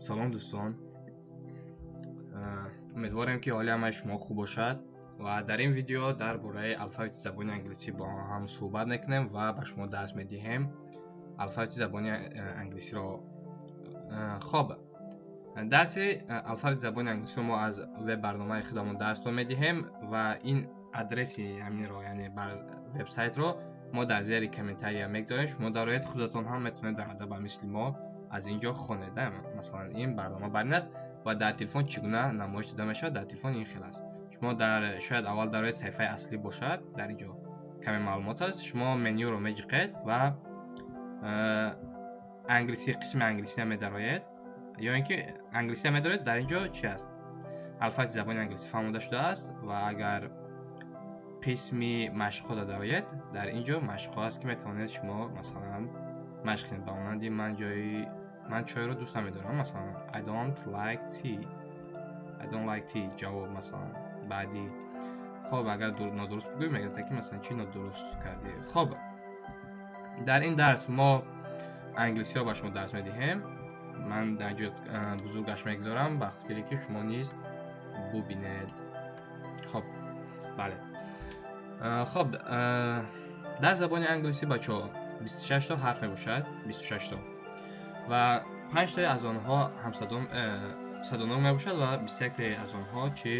Салом, дӯстон. Умедворем, ки ҳоли ҳамаи шумо хуб бошад ва дар ин видео дар бораи алфавити забони англисӣ бо ҳам суҳбат мекунем ва ба шумо дарс медиҳем алфавити забони англисиро. Хоб, дарси алфавити забони англисиро мо аз веб барномаи худамон дарсро медиҳем ва ин адреси ҳаминро, яъне бар вебсайтро мо дар зери комментария мегзорем. Шумо дароед, худатон ҳам метавонед дарояда ба мисли мо аз ин ҷо хонед. Масалан, ин барнома бар ин аст ва дар телефон чӣ гуна намоиш дода мешавад? Дар телефон ин хел аст. Шумо дар шояд аввал дароед, саҳифаи аслӣ бошад, дар ин ҷо каме маълумот аст. Шумо менюро меҷиқед ва англисӣ, қисми англисия медароед ё ин ки англисия медароед. Дар ин ҷо чи аст? Алфавити забони англисӣ фаҳмода шудааст. Ва агар қисми машқҳо дароед, дар ин ҷо машқҳо аст, ки метавонед шумо, масалан, машқ кунед. Ба монанди ман ҷои ман чойро дӯст намедорам, масалан, I don't like tea, I don't like tea. Ҷавоб, масалан, баъдӣ. Хоб, агар нодуруст бигӯем, мегӯяд, ки масалан, чӣ нодуруст кардӣ. Хоб, дар ин дарс мо англисиро ба шумо дарс медиҳем. Ман дар ҷо бузургаш мегузорам, ба хотире ки шумо низ бубинед. Хоб, бале. Хоб, дар забони англисӣ, бачаҳо, 26 то ҳарф мебошад, 26 то, ва панҷтое аз онҳо ҳамсадонок мебошад ва 21-тае аз онҳо чӣ?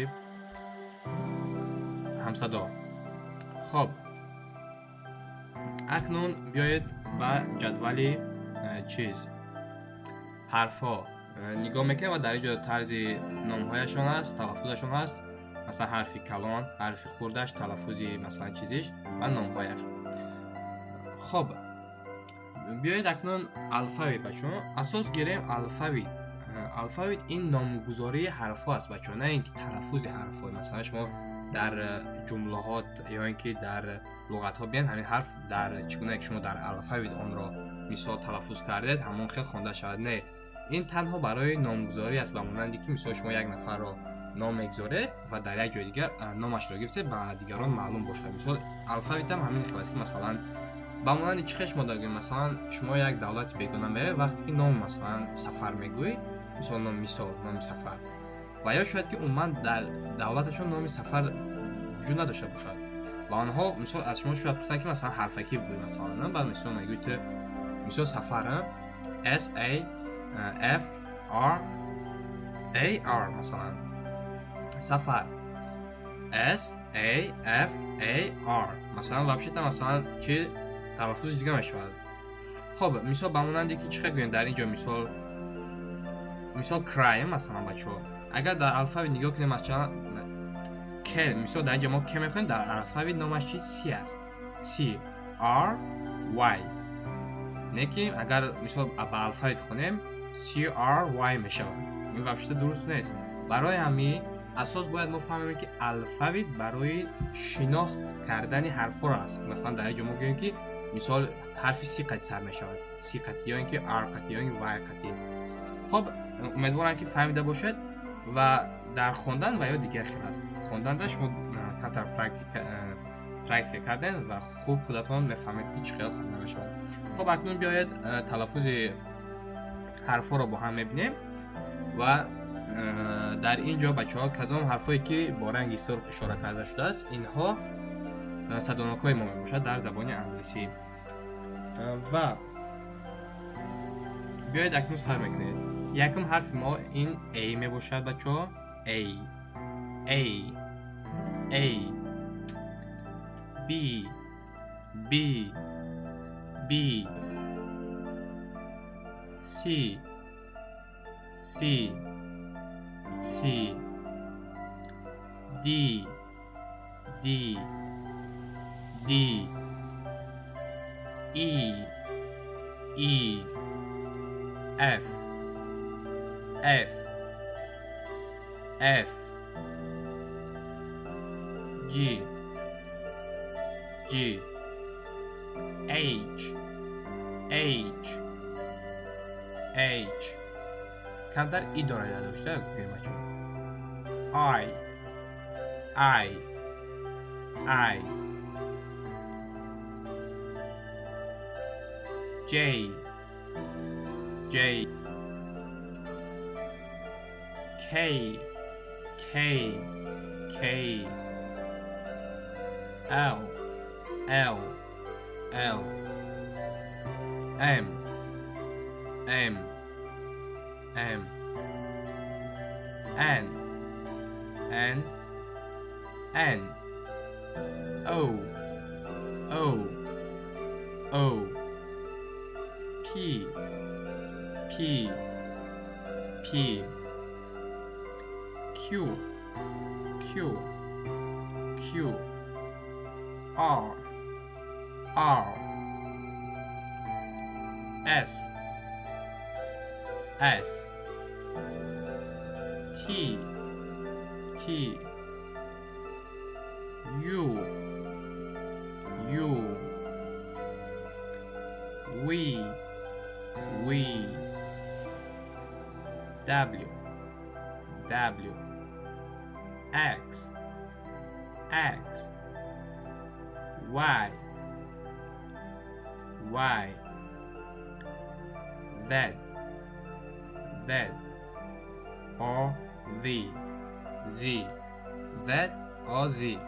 Ҳамсадо. Хоб, акнун биёед ба ҷадвали чиз ҳарфҳо нигоҳ мекунем ва дар ин ҷо тарзи номҳояшон аст, талаффузашон ҳаст. Масалан, ҳарфи калон, ҳарфи хурдаш, талаффузи, масалан, чизиш ва номҳояш. Хоб, биёед акнун алфавит, бачаҳо, асос гирем. Алфавит, алфавит ин номгузории ҳарфҳо аст, бачаҳо, на ин ки талаффузи ҳарфҳо. Масалан, шумо дар ҷумлаҳот ё ин ки дар луғатҳо биён, ҳамин ҳарф дар чӣ гуна ки шумо дар алфавит онро, мисол, талаффуз кардед, ҳамон хел хонда шавад. Не, ин танҳо барои номгузорӣ аст. Ба монанде ки, мисол, шумо як нафарро ном мегузоред ва дар як ҷои дигар номашро гирифтед, ба дигарон маълум бошад. Мисол, алфавитам ҳамин хел аст, ки масалан, ба монанди чӣ хел шумо дагӯем? Масалан, шумо як давлати бегона меравед, вақте ки ном, масалан, Сафар мегӯӣ, мисол, ном, мисол, номи Сафар, ва ё шояд ки умуман дар давлаташон номи Сафар вуҷуд надошта бошад ва онҳо, мисол, аз шумо шояд пурсанд, ки, масалан, ҳарфакӣ бигӯй. Масалан, баъд, мисол, мегӯӣ ту, мисол, Сафар, S A F R A R, масалан, Сафар, S A F A R, масалан, вообще-то, масалан, чи талаффузи дига мешавад. Хоб, мисол, ба монанде ки чӣ хел гӯем дар ин ҷо? Мисол, cry, масалан, бачаҳо, агар дар алфавит нигоҳ кунем, масалан, к, мисол, дар ин ҷо мо к мехонем, дар алфавит номаш чи? C аст, C R Y. Не ки агар, мисол, ба алфавит хонем, C R Y мешавад. Ин вообще дуруст нест. Барои ҳамин асос бояд мо фаҳмем, ки алфавит барои шинохт кардани ҳарфҳоро аст. Масалан, дар ин ҷо мо гӯем, ки, мисол, ҳарфи C қати сар мешавад, C қати ё ин ки R қати ё ин ки Y қати. Хоб, умедворам, ки фаҳмида бошед. Ва дар хондан ва ё дигар хел аст. Хонданда шумо камтар практика кардем ва хуб худатон мефаҳмед, ки чӣ хел хонда мешавад. Хоб, акнун биёед, талаффузи ҳарфҳоро бо ҳам мебинем. Ва дар ин ҷо, бачаҳо, кадом ҳарфҳое ки бо ранги сурх ишора карда шудааст, инҳо садонокҳои мо мебошад дар забони англисӣ. Ва биёед, акнун сар мекунед. Якум ҳарфи мо ин A мебошад, бачаҳо. A, A, A, B, B, B, C, C, C, D, D, D, E, E, F, F, F, G, G, H, H, H. Камтар и дорад дошта гӯем, бачаҳо. I, I, I. J, J. K, K, K. L, L, L. M, M, M. N, N, N. O, O, O. P, P, P. Q, Q, Q. R, R. S, S. T, T. U, U. V, V. W, W. X, X. Y, Y. Z, Z. Or V, Z. Z or Z.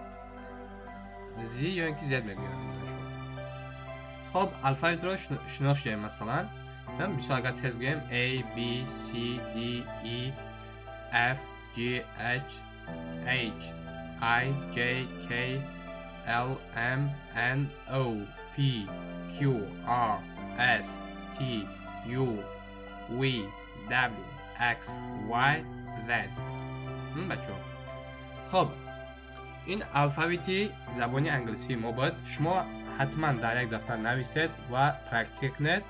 Z ё ин ки Z мегӯянд. Хоб, алфавитро шинос шудем, масалан. Мисол, агар тез гӯем: A, B, C, D, E, F, G, H, H, I, J, K, L, M, N, O, P, Q, R, S, T, U, V, W, X, Y, Z. Бачаҳо, хоб, ин алфавити забони англисии мо буд. Шумо ҳатман дар як дафтар нависед ва практика кунед.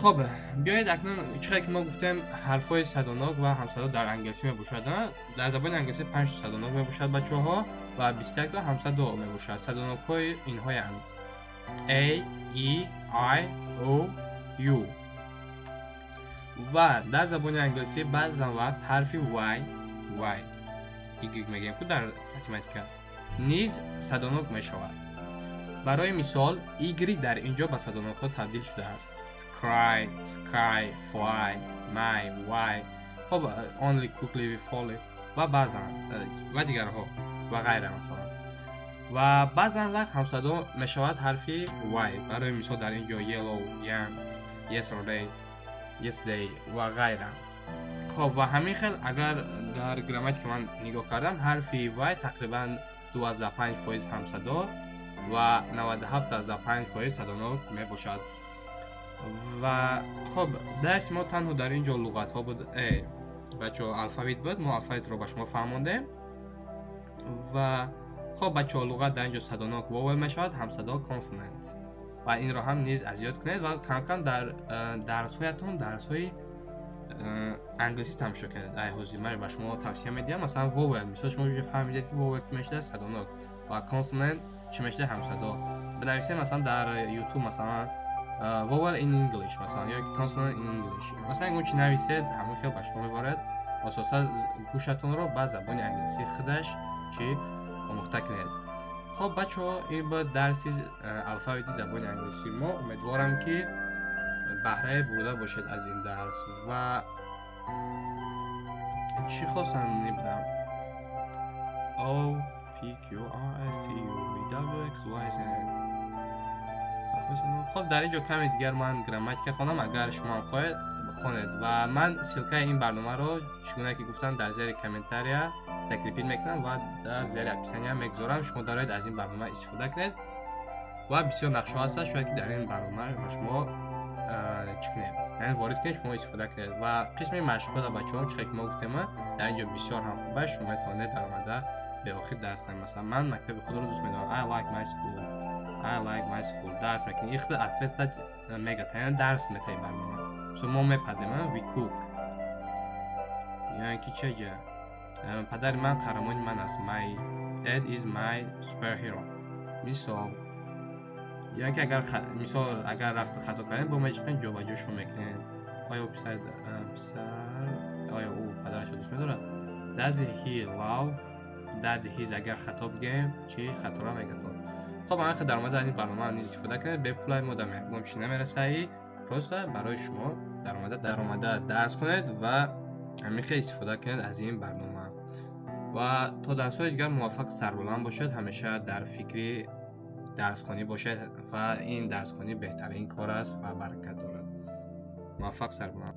Хоб, биёед акнун, чӣ ки мо гуфтем, ҳарфҳои садонок ва ҳамсадо дар англисӣ мебошад. Дар забони англисӣ панҷ садонок мебошад, бачаҳо, ва 21 ҳамсадо мебошад. Садонокҳои инҳоянд: A, E, I, O, U. Ва дар забони англисӣ баъзан вақт ҳарфи Y, Y, Y мегӯем ку дар математика, низ садонок мешавад. Барои мисол, Y дар ин ҷо ба садонокҳо табдил шудааст: cry, sky, fly, my, why, хоб, only, quickly, folly ва баъзан ва дигарҳо ва ғайра, масалан. Ва баъзан вақт ҳамсадо мешавад ҳарфи Y. Барои мисол, дар ин ҷо yellow, young, yesterday, yesterday ва ғайра. Хоб, ва ҳамин хел, агар дар грамматика ман нигоҳ кардам, ҳарфи Y тақрибан 25% ҳамсадо ва 97,5% садонок мебошад. Ва хоб, дарси мо танҳо дар ин ҷо луғатҳо буд, бачаҳо, алфавит буд. Мо алфавитро ба шумо фаҳмондем. Ва хоб, бачаҳо, луғат дар ин ҷо садонок vowel мешавад, ҳамсадо consonant. Ва инро ҳам низ аз ёд кунед ва камкам дар дарсҳоятон дарсҳои англисӣ тамошо кунед. Ай ҳозир ман ба шумо тавсия медиҳам, масалан, vowel. Мисол, шумо уже фаҳмидед, ки vowel чӣ мешуда, садонок, ва consonant чӣ мешуда, ҳамсадо. Бинависем, масалан, дар YouTube, масалан, vowel in English, масалан, ё consonant in English, масалан, ягон чи нависед, ҳамон хел ба шумо меборад. Асосан гӯшатонро ба забони англисӣ худаш чӣ омӯхта кунед. Хоб, бачаҳо, ин буд дарси алфавити забони англисӣ мо. Умедворам, ки баҳрае бурда бошед аз ин дарс. Ва чӣ хостам небудам? O, P, Q, R, S, T, U, V, W, X, Y, Z. Хоб, дар ин ҷо каме дигар ман грамматика хонам, агар шумо ҳам хоҳед, хонед. Ва ман ссылка и ин барномаро, чӣ гуна ки гуфтам, дар зери комментария закрепить мекунам ва дар зери описания мегузорам. Шумо доред аз ин барнома истифода кунед ва бисёр нақшҳо ҳастанд, шояд ки дар ин барнома ба шумо чӣ кунем, яъне ворид кунед, шумо истифода кунед. Ва қисми машқҳо, бачаҳо, чӣ ки мо гуфтем, дар ин ҷо бисёр ҳам хуб аст. Шумо метавонед даромада беохир дарс кунед. Масалан, ман мактаби худро дӯст медорам. I like my school. I like my school. Дарс мекунед, ихта ответ а мегӯяд, яъне дарс метаи барнома. Мисол, мо мепазем, we cook. Яъне ки чеҷа, падари ман қаҳрамони ман аст. My dad is my superhero, мисол. Яъне ки агар, мисол, агар рафту хато кардем, бо меҷиқен, ҷобаҷошон мекунем. Оё писар, писар, оё ӯ падарашро дӯст медорад? Does he love dad his. Агар хато бигӯем чӣ, хатора мегардон. Хоб, ҳамин қадр даромада аз ин барнома низ истифода кунед. Бепулай мо дар меҳмон чӣ намерасаи, просто барои шумо даромада дарс кунед ва ҳамин хел истифода кунед аз ин барнома. Ва то дарсҳои дигар муваффақ, сарбуланд бошед. Ҳамеша дар фикри дарсхонӣ бошед ва ин дарсхонӣ беҳтарин кор аст ва баракат дорад. Муваффақ, сарбуланд.